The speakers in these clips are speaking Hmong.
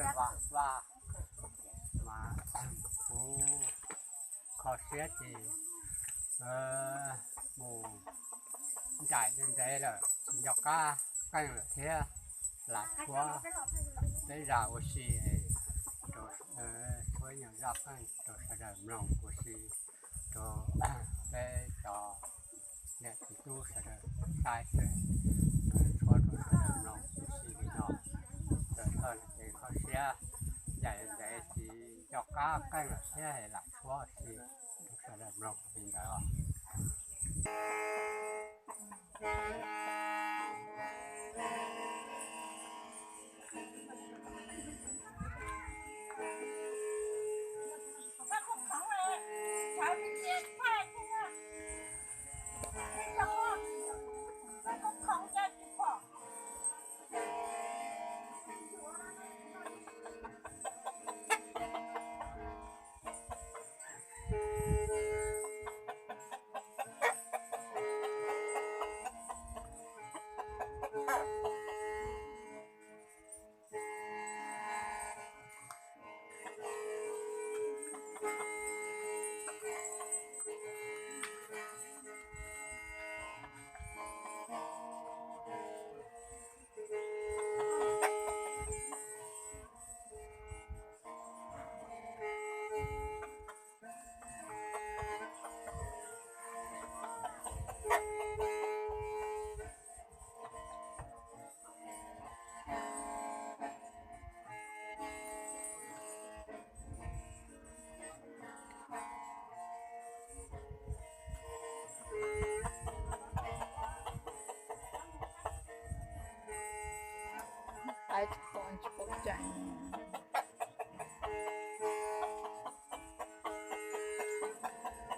Vaj, vaj, mas kuv kho siab ces mus ncaim ntev lawm, tsis nco qab qeej lawm thiab. Lam tshuab peb zaj ua si, tshuab nyuag zaj qeej rau sawv daws mloog ua si, rau peb cov niam txiv tub sawv daws saib xwb, tshuab rau sawv daws mloog ua si li no. Txawm koj tseem kho siab ncaim ntev tsis nco qab qeej lawm thiab, lam tshuab ua si rau sawv daws mloog li ntawd os.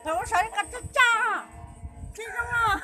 Thaum ub sawv ib qho caj caj, tsis zoo os.